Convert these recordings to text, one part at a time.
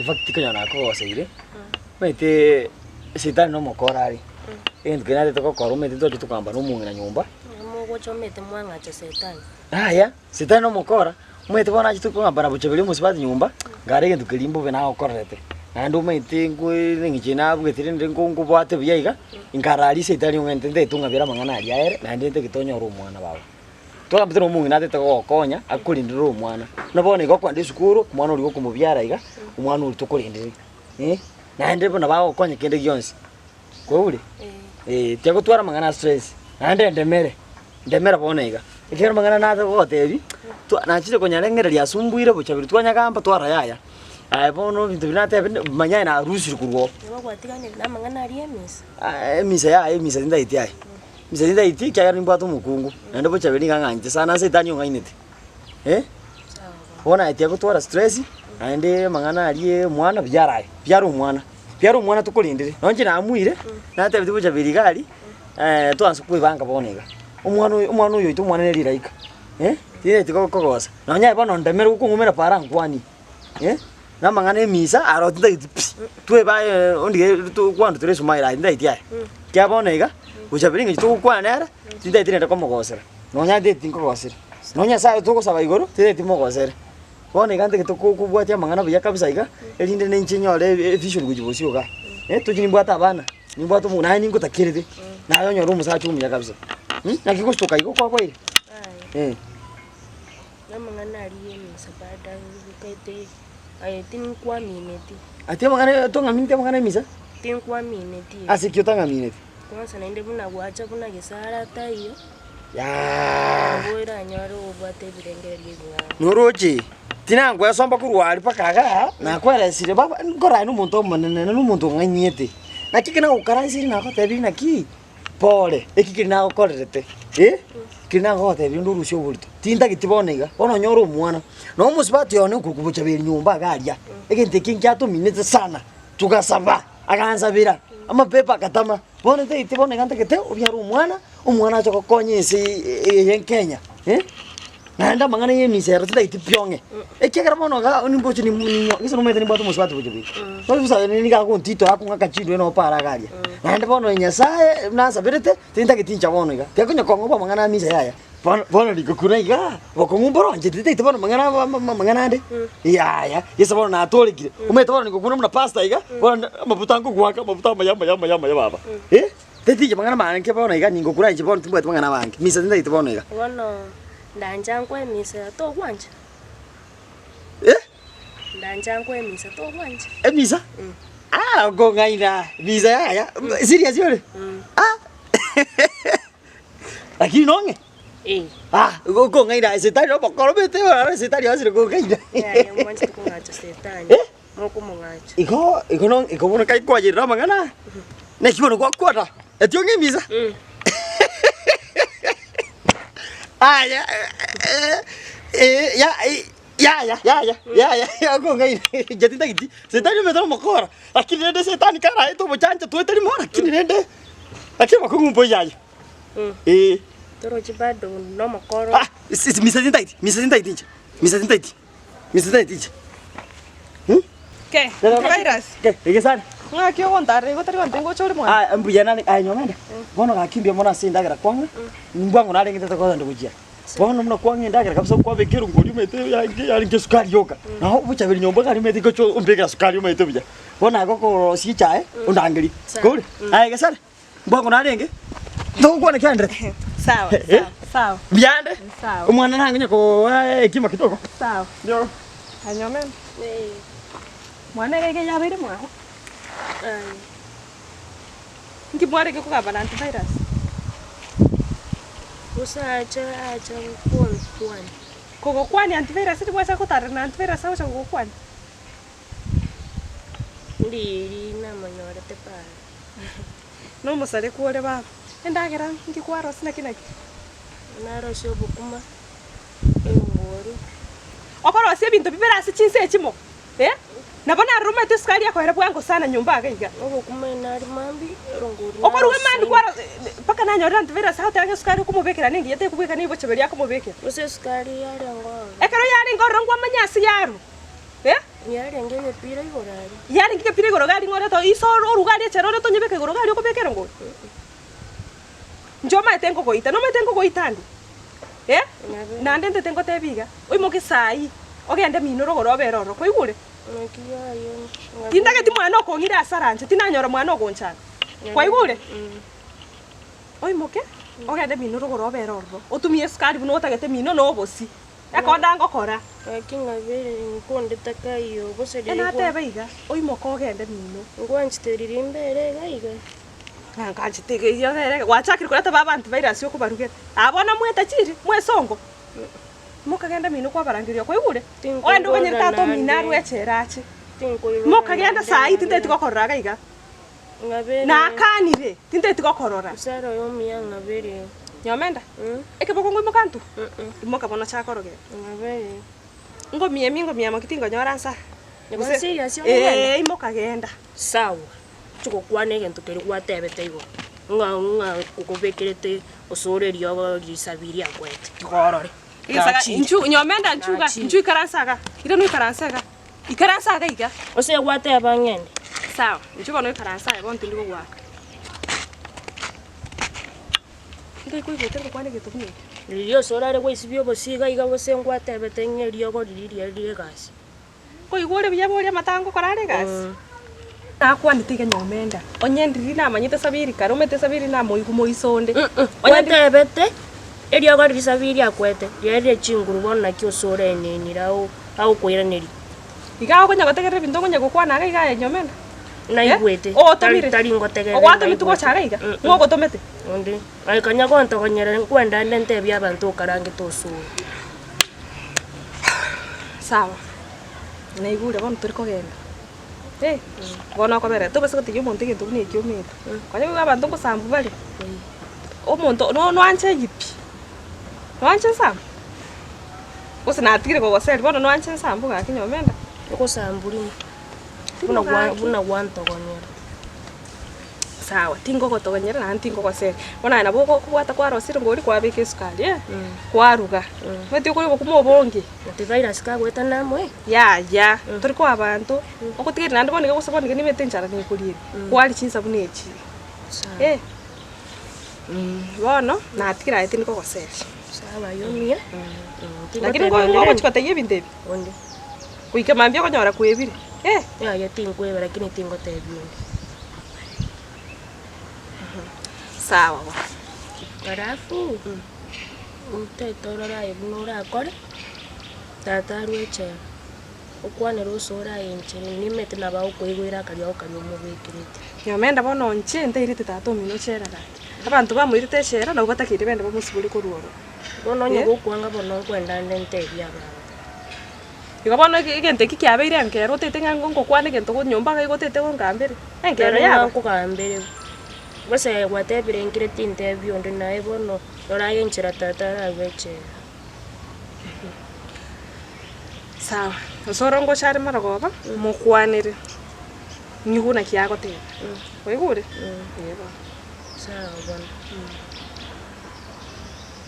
In fact tikonyora nakogoseire, omanyete shetani na omokora are, egento keria narete gokora omanyete ntoche tokogamba na omong'ina nyomba. Mogocha omanyete mwang'acha setani. Yaya, shetani na omokora, omanyete bono nachete kogamba na bochaberi omosubati nyomba, nkare egento keria mbobe nagokorerete, naende omanyete nkoee eng'encho eye nabwete rende nko nkobwate buya iga, nkararia shetani ong'ente ntagete ong'abere amang'ana aria aere, naende ntagete onyore omwana baba. Twagambete na omong'ina atete gogokonya, akorendere omwana. Buna bono iga okoenda esukuru, omwana oria gokomobiara iga, omwana oria tokorendire eh, naende buna bagokonya kende gionsi, kwaigure? Eh, tiagotwara amang'ana a stress, naende ndemere, ndemere bono iga, ekiagera amang'ana nare gogotebia, twa nachire konyarengereria asumbuire bochaberi twanyagamba twara yaya, aye bono ebinto biria natebire manya aye narusire korwa oo. Nabo gwatiganire na amang'ana aria emisa. Emisa yaye emisa tintageti aye. Inche tindaiti ekiagera nimbwate omokungu, naende bochaberi nigo ang'anchete sana ase etani ong'ainete, eh. Bono aye tiagotwara stress, naende amang'ana aria omwana buya araye, buya are omwana, buya are omwana tokorendire, nonye inche namuire, natebetie bochaberi iga aria, twansa koebanga bono iga, omwana oyo omwana oyo oito omwana nere rilaika, eh, tindaeti kogosa, nonye aye bono ndemere gokong'umera para nkwanie. Eh, na amang'ana emisa aro tintageti pi, twebae ondige tokwana tore esmile aye tintageti aye. Ekiagera bono iga, gocha buna eng'encho togokwana nere, tintageti naende komogosera, nonya ntageti nkogosere. Nonya nyasaye togosaba igoro, tintageti mogosere. Bono iga ntagete ko kobwatia amang'ana buya kabisa iga, erinde na inche nyore evision gochia bosio igaa. Tochi nimbwate abana, nimbwate omo naye ningotakerete, naye onyore omosacha omuya kabisa naki gostoka igo kwakoire? Aye. Eh. Namang'ana aria y'emisa baada ngokete aye tinkwamineti. Ati amang'ana tong'amineti amang'ana y'emisa? Tinkwamineti. Ase ki otang'amineti? Kwansa naende buna gwacha buna gesara taiyo. Yaah. Nabo oranyore obwate ebirengererio ebing'ao. Noroche, tinankwesomba korwa aria mpaka igaa, nakweresire baba, nkorae na omonto omonene na omonto ong'ainiete. Naki ekero nagokaransire nagotebirie naki. Pore, eki keria nagokorerete, eh, keria nagogotebia rende orusie oborito, tintageti bono iga, bono onyore omwana, na omosubati one okorokwa bochaberi nyomba iga aria, egento eke nkiatominete sana, togasaba, agansabera, amapepo agatama, bono ntagete bono iga ntagete obiare omwana, omwana ache gokonya ense eye Kenya, eh. Naende amang'ana y'emisa ero titageti pi ong'e, ekiagera bono iga nimboche nim ninyo gese nomanyete nimbwate omosubati gocha goika. Bono bosa nigo agontitoa akong'aka chindwe na opara iga aria. Naende bono Nyasaye nasaberete, tintageti inche bono iga, tiakonya kong'a obo amang'ana a misa yaya. Bono bono rigokuna igaa, bokong'u mboroncheti titageti bono mang'ana ama ama amang'ana ande, yaya, gese bono natorekire. Omanyete bono nigokuna buna pastor iga, bono amafuta nkogoaka amafuta amaya amaya amaya amaya baba, eh. Tetichi amang'ana amange bono iga ningokura inche bono timbwati mang'ana amange, misa tintagete bono iga. Bono ndancha nkoe emisa togwancha? Eh? Ndancha nkoe emisa togwancha? Emisa? Ah, okong'aina, misa yaya, serious ore? Ah, lakini nong'e? Eh. Ah, igo okong'aina setani nomokoro omanyete ororo setani oasire kong'aina. Yaya mwanchete kong'acha setani. Eh? Mokomong'acha. Igo igo no igo bono kai kwayerera amang'ana, naki bono gwakwana, eti ong'e emisa. Aya eh, ya yaya yaya yaya okong'aina inche tintageti, setani omanyete nomokora, lakini rende setani karaete obochancha toeteri mono lakini rende, lakini abakong'u mboiyo aye, eh. Torochi bado nomokoro. Ah, isi misa tintageti, misa tintageti inche, misa tintageti. Misa tintageti inche. Ke, virus. Ke, egesare. Ng'aki ogontarera igo tari gontebia ngocha ore mwane? Ah, mbuya nare, aye nyomenda. Bono gaki mbuya mono ase endagera kwang'a, mbwango narengete tokogenda gochia. Bono buna kwang'a endagera kabisa kwabeka erongori omanyete yarenge yarenge esukari yoka. Nabo obochaberi nyomba iga omanyete gocha ombekera sukari omanyete buya. Bono aye gokorosia echae, ondangerie. Kore, aye gesare. Mbwango narenge, togokwana kiaenderete. Sawa, Eh? sawa, sawa. Mbuya ande, Sawa. omwana nange onye koa ekima kidogo. Sawa. Ndio. Anyomene. Eh. Mwana iga iga yabeire mwago. Aye. Nki mwarenge kogamba na antivirus? Bosa acha acha gonkwania. Kogokwania antivirus eri gwacha gotarera na antivirus agocha kogokwania? Ndiri namonyorete para. Nomosareku ore baba. Endagera nki kwarosia naki naki? Narosia obokima, erongori. Okorosia ebinto bibere ase chinsa echimo, eh? Nabo naroro omanyete esukari ekoera bwango sana nyomba iga iga. Obokima nari mambia, erongori Okorwa emambia narosia. kwaro mpaka nanyorire antivirus agoteba ng'a esukari okomobekera nengiya tekobwekana nigo bochaberia akomobekera. Gose esukari yarenge ororo. Ekero yarenge ororo nkwamanya ase yarwa, eh? Yarenge egepira igoro aria. Yarenge egepira igoro gari ng'a orete iso oruga aria echera orete onyebeke igoro gari okobeka erongori. Inche omanyete nkogoita, nomanyete nkogoita ande? Eh? Naende ntete ngotebi iga, oimoke saii, ogende mino rogoro obere ororo, kwaigure? Tintageti mwana okong'ira ase aranche, tinanyora mwana ogonchanda. Kwaigure? Oimoke, ogende mino rogoro obere ororo, otumie esukari buna otagete mino na obosie. Ekonda ngokora. Gaki ng'abeire nkondetaka iyo gose riria Enatebe iga, oimoke ogende mino. Ngwanchete riria mbere iga iga. Nganchete iga iga ogere iga. Gwachakire koreta ba abanto virus okobarugera. Aa bono mweta chiri, mwesongo. Mokagenda mino kwabarangeria kwaigure? Ogende oganyere Tinkoigorera tata omino naende. arwe echela ache. Tinkoirora Mokagenda naende saa hii tinteti ng'abere. gokorora iga iga. Ng'abere. Nakanire, tinteti gokorora. Osara oyo omuya ng'abere. Nyomenda, ekeboko ngoimoka ntwe? Imoka bono chaka orogendo. Ng'abere. Ngomiemi ngomiamo ki tingonyora nsa. Nigo Gose- serious ogogenda? Ee, imoka genda. Sawa, chigokwana egento keria gwatebete igoro, ng'a ng'a okobekerete osore eriogo risabi riakwete, tiga orore. Egesaga Gachire. inchu nyomenda nchuga, Gachire. inchu ikaransa iga, irana oikaranse iga, ikaransa iga iga. Ase gwateba ng'ende. Sawa, inchu bono oikaranse aye bono tindi gogoaka. Ngai koigwete ngokwana egento buna ekio. Riria osore are gwaisibia obosie iga iga gose ngwatebete ng'a eriogo riria riria rire egasi. Nkoigwa ore buya boria amatango okore are egasi. Nakwanete iga nyomenda, onye ndiri namanyete sabiri kare, omanyete sabiri namoigwa moiso onde. Onye ndiri. Gwatebete, eriogo riria sabiri akwete, riarire chinguru bono naki osore enenire ao agokoiraneria. Iga okonya gotegerera ebinto okonya gokwana iga iga aye nyomenda. Naigwete, Ogotomire? tari ngotegerera Ogwatometi gocha iga iga? Ng'o ogotomete? Onde, aye konya gontogonyera nkwenda ande ntebie abanto okarangete osore. Sawa, naigure bono tori kogenda, eh, bono okobera tobasa gotebia omonto egento buna ekio omanyete. Konya nigo abanto ngosambu bare, omonto no noanche eywo pi, noanche nsambu? Gose natigire kogoseria bono noanche nsambu gaki nyomenda? Ogosambu rimo, buna gwa buna gwantogonyera. Sawa, tingogotogonyera naende tingogoseria. Bono aye nabo okobwata kwarosire ngori kwabeka esukari eh, kwaruga. Omanyete okoria obokima obonge. Antivirus kagoeta namoe. Yaya, tori koa abanto, ogotigeria naende bono iga gose bono iga nimanyete enchara nekoriera, kwaria chinsa buna echi iga. Eh, bono natigire aye tindi kogoseria. Sawa aywo omuya. Lakini ngo ngogochi gotebia ebinto ebi, Onde. goika mambia okonyora kwebire, eh. Yaya tinkweba lakini tingotebia onde. Sawa bono. Alafu, otete orore aye buna orakore, tata arwe echela, okwanere osore aye enchera, nimanyete nabo agokoigwera akariogo karia omobekerete. Nyomenda bono inche ntairete tata omino chela gaki, abanto bamoirete echela nabo batakeire bende bamosibore korwa ororo. Bono onye Eh. gokwanga bono nkwenda nde ntebie abanto. Igo bono ege egento eki kiabeire enkero otete ng'a ngokwana egento go nyomba iga otete gongambere, enkero Nere ng'a yaba. nkogambere, gose aye gwatebire nkire tintebia onde naye bono rora aye enchera tata ararue echela. Sawa, osoro ngocha are marogoba, mokwanere, nyigwe naki agoteba, kwaigure? Eeh bono. Sawa bono.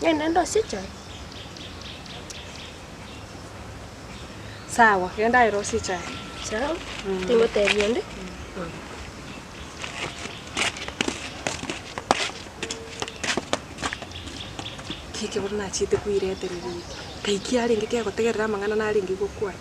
Ng'ende ndosie echae? Sawa, genda aye rosie echae. Sawa, tingotebia onde. Ki ekero nachiete koireterera eke, ngai ki arenge kegotegerera amang'ana narenge gokwana.